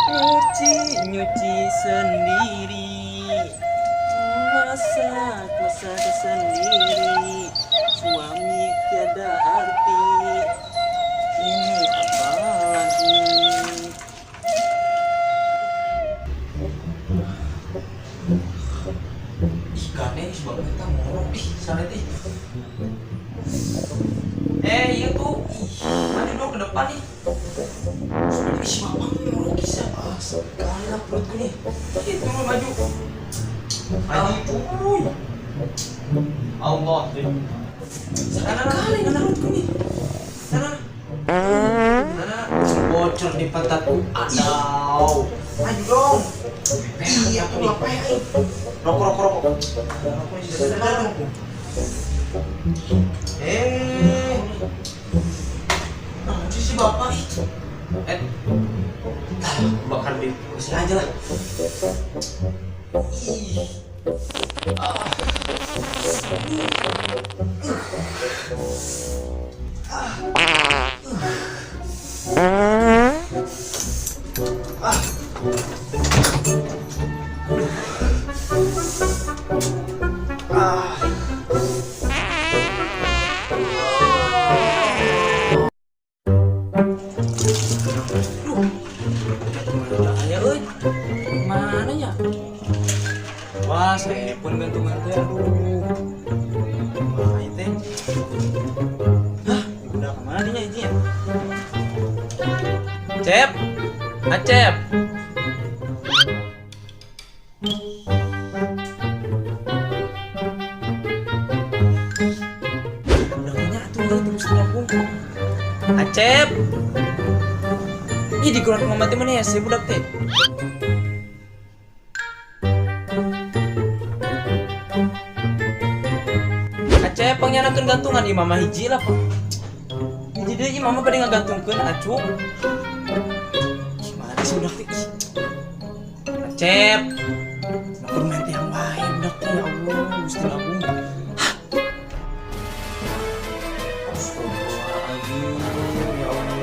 Nyuci, nyuci sendiri. Masak, masak sendiri. Suami tiada arti. Ini apa lagi? Ih, gandeng si bapak eta ngorok. Ih, sana ih. Eh, iya tuh. Ih, maju dong ke depan nih. Ih, si bapak ngorok bisa. Ah, sekali lah perutku nih. Ih, turun maju. Maju, cuy. Allah. Sana kali perutku nih. Sana. Sana. Bocor di pantatku. Aduh. Maju dong. Iya, aku ngapain? Rokok, rokok, rokok. Rokok nih, sana. Eh. Nah, si bapak ih. Eh. Tah, bakar di sini aja lah. Ih. Ah. Ah. Ah. Ah. Duh, mana ya, euy? Mana ya? Wah, saya pun gantungan teh, aduh. Wah, itu. Hah, udah kemana dia ini ya? Cep, Acep. Udah punya tuh, terus aku. Acep. Ih, dikurang mama teh mana ya si budak teh? Acep pangyanakeun gantungan ieu mama hiji lah, Pak. Hiji deui ieu mama bade ngagantungkeun acu. Ih, mana sih budak teh? Ih. Acep. Aku main tiang wae budak teh, ya Allah, Gusti Agung. Hah. Astagfirullahaladzim, ya Allah.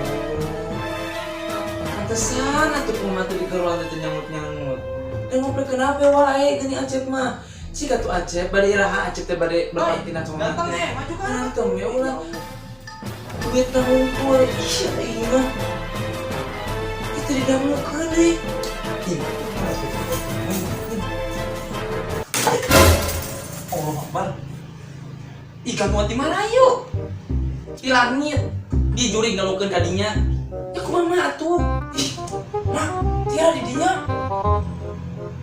Pantesan atuh kumaha teh digeroan teh nyangut-nyangut. Eh ngobrol kenapa wae geuning Acep mah. Sika tuh Acep bade iraha Acep teh bade berkaitan sama Ganteng teh. eh, maju kan. Ganteng ya ulah. Duit ngumpul. Ih, ieu mah. Itu didangukeun deui. Ih. Allah Akbar. Ih, gantungan ti mana yuk? Di langit. Di jurig ngalukeun ka dinya. Ya kumaha mah atuh? Ih, mah, tiara di dinya.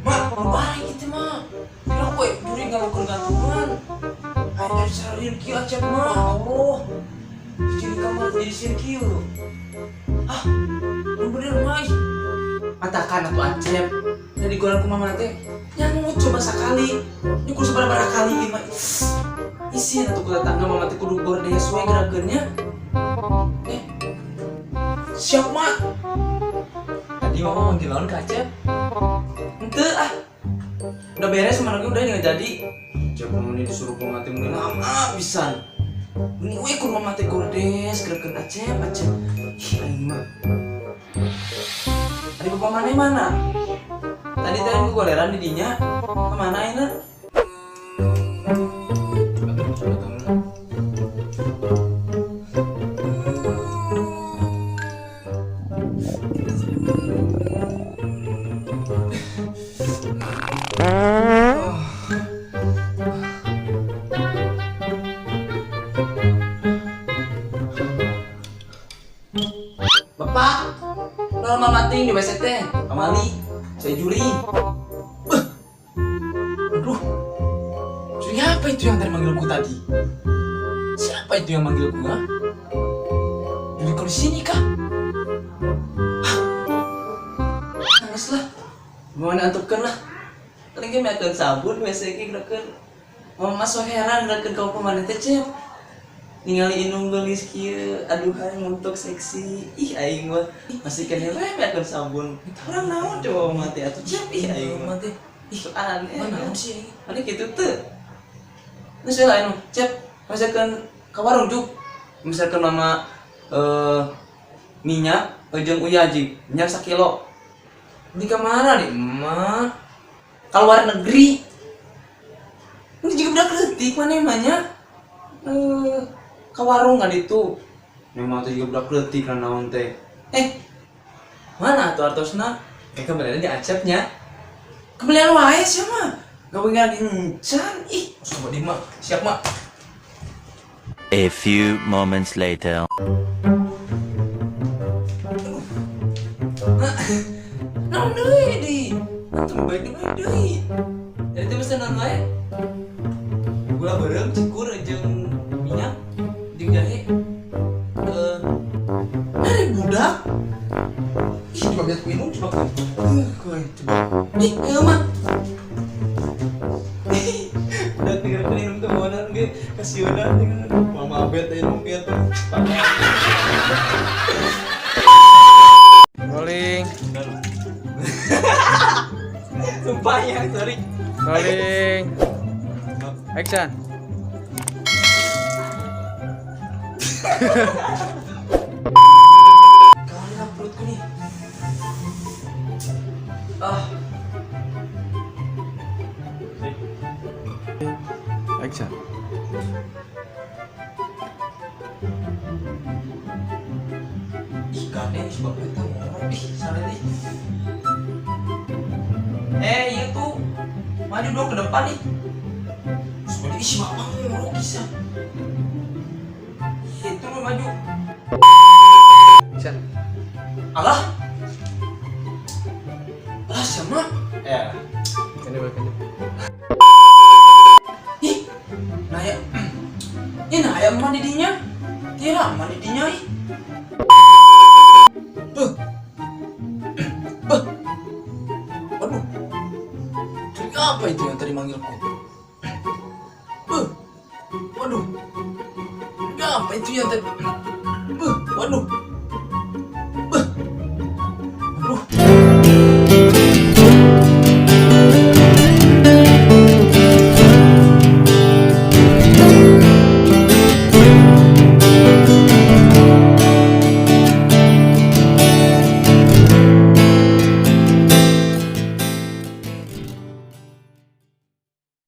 Mah, nu baik itu mah. Tiara we jurig ngalukeun gantungan. Ayo dari sariin kieu Acep mah. Allah. Jadi kamar jadi sieun kieu. Ah, nu bener mah ih. Matakan atuh Acep. Tadi goran kumaha teh nyangut coba sekali. Ini kudu sabaraha kali ieu mah. Isin atuh ku tetangga mama teh kudu gordes we gerakeunnya. Eh. Siap, Mak. Tadi mama manggil lawan ke Acep. Ente ah. Udah beres mana udah ini nggak jadi. Acep mama ini disuruh mama teh meni lama pisan. Meni we kudu mama teh gordes gerakeun Acep, Acep. Ih, aing mah. Tadi bapak mana mana? Tadi tadi gue goleran di dinya. Kemana ini? Bapak, lama mati di WC teh, pamali, saya juri. Beuh. Aduh, juri apa itu yang tadi manggilku tadi? Siapa itu yang manggil gua? Jadi kau di sini kah? Hah? Nangis lah. Gimana antupkan lah. Paling ge meakeun sabun WC ge geurakeun. Mama masuk heran geurakeun kau pemana teh Cep. Ningali indung geulis kieu, aduhai muntuk seksi. Ih aing mah masih keneh we meakeun sabun. Urang naon coba mama teh atuh Cep, ih aing mah teh. Ih aneh. Mana sih? Aneh kitu teu. Geus we lah anu, Cep, misalkan ke warung juk. Misalkan mama minyak jeung uyah jig, minyak sakilo. Di kamana nih, emak? Keluar negeri. Ini juga budak leutik mana emangnya? Ke warung kan itu. Memang tuh juga budak leutik kan naon teh. Mana tuh artosna? Kayak kembalian di Acepnya. Kembalian wae sih mah. Gawe ngan. Ih, Coba di mak, siap mak. A few moments later. Naon deui di? Atuh baik deui deui. Jadi teh mesen naon wae? Gula beureum, cikur jeung minyak, jeung jahe. Dari budak. Ih, coba lihat minum coba. Koy, coba. Ih, ieu mah. Udah tinggal minum tuh mana ge kasieunan tinggal mama abet minum ge tuh. Rolling, Sumpah ya, sorry. rolling. Action. Kali lah perutku nih. Ah, Action. Ih, gandeng si bapak itu ngorok. Ih, salah nih. Iya tuh. Maju dong ke depan nih. Sebenarnya ih, si bapak ngorok kisah. Itu lu maju. Action. Alah. Alah, siapa? Ya. Ini balik aja. Ih, naya. Ih, naya emak didinya. Tira emak didinya ih. Beuh. Beuh. Waduh. Jadi apa itu yang tadi manggilku? Beuh. Waduh. Jadi apa itu yang tadi? Beuh, waduh.